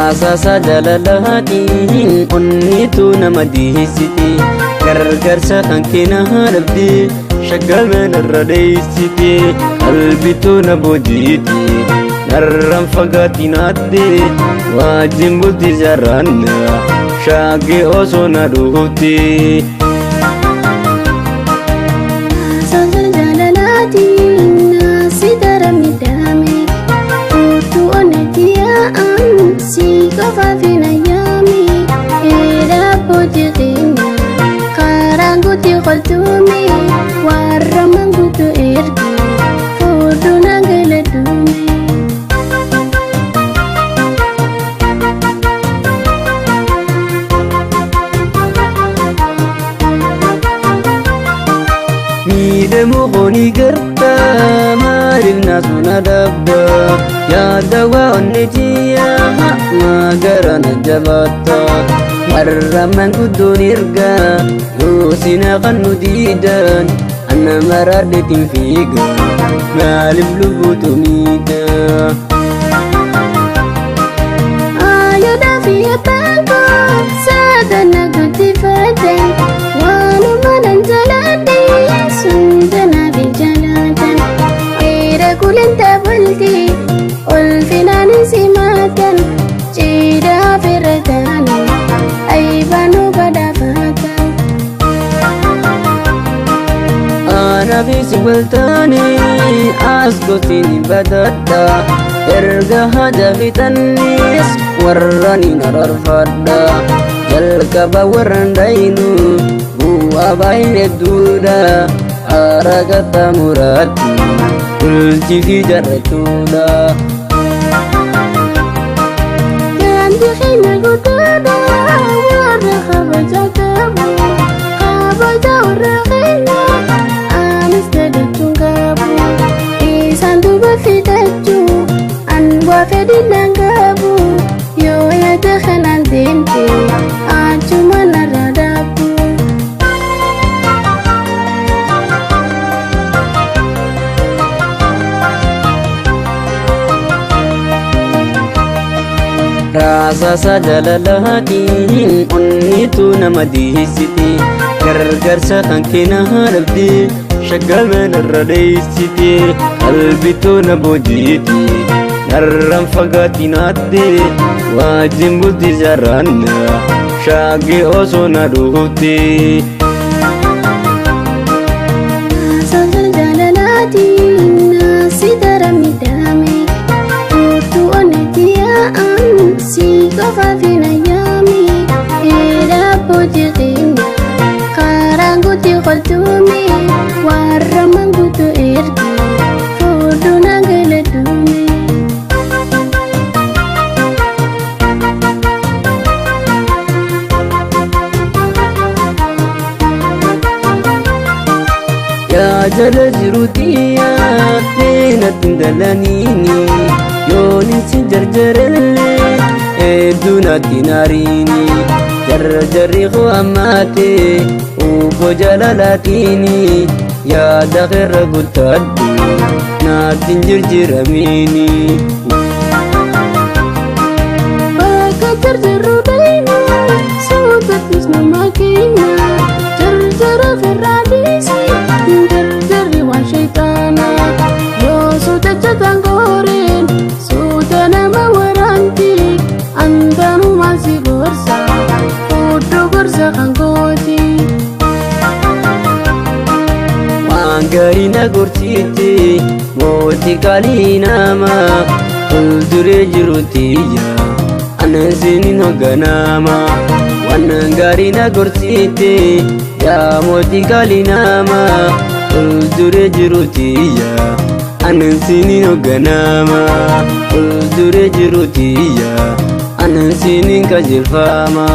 Raasasa jaalalaatiin onnitu nama dihisiti. Gargaarsa kan keena dhabde shaggamen irra dheessite. Qalbituu na boojiiti narraan fagaatiin adde wajjin bulti jaranna shaggee osoo na dhuufte. Raasasa jaalalaatiin si daran miidhame. Furtuu onnetti yaa'an si qofaaf hin ayyaame. Dheeraa keenya karaan guutii qoltume warra manguutu erge furduu nagala duume. Miidhamuu koonii gartaa maaliif naasuu na dhabda yaada waa onnetiya maagara na jabaata warra manguddoon ergaa yoo sina kan nu diidan anna maraadheetiin fiiga maaliif lubbuutu miidha. Ayyadaa fi abbaan koo sadan guddifatan waanuma nan jaaladhe sundana fi jaalatan. Dhiira kulinta bulti ulfinaan simatan cidhaa firatan aybaanu badhaafatan. Anaafis waltaane as gotiin badadha erga haja fixannis warra ni nararfadha jalqaba warran dhayinu bu'aa baay'ee hedduudha aragata muraatti bultii fi jarratuudha. Gandi keenya guddaadha warra kabaja qabu kabaja warra keenya anis dagachuun qabu isaan duuba fidachuu an waa fedhinaan qabu yoo yaada kanaan deemte achuma narra dhaabu. Raasasa jaalalaatiin onnitu nama dihisiti. Gargaarsa kan keena dhabde shaggamen irra dheessite. Qalbituu na boojiiti narraan fagaatiin adde wajjin bulti jaranna shaggee osoo na dhuufte. Raasasa jaalalaatiin si daran miidhame. Furtuu onnetti yaa'an si qofaaf hin ayyaame. Dheeraa keenya karaan guutii qoltume warra manguutu erge furduu nagala duume. Yaa jala jiruutiya natti hin dalaniini yoon si jarjarellee hedduu natti hin ariini jarjarri koo ammaate uffoo jaalalaatiini yaada keerra guuttadhu natti hin jirjiramini. Bakka jarjarru deemu suutattis nama keenya jarjara firraa dhiisi jarjarri waan shayitaana yoo suuta jatan gooreen suuta nama waraanti antanumaan si gorsa fuudhu gorsa kan kooti. Waan gaarii na gorsite mootii qaalii namaa fuulduree jiruutiyya ana isiniin hoogganama. Waan gaarii na gorsite yaa mootii qaalii namaa fuulduree jiruutiyya ana isiniin hoogganama. Fuulduree jiruutiyya ana isiniin qajeelfama.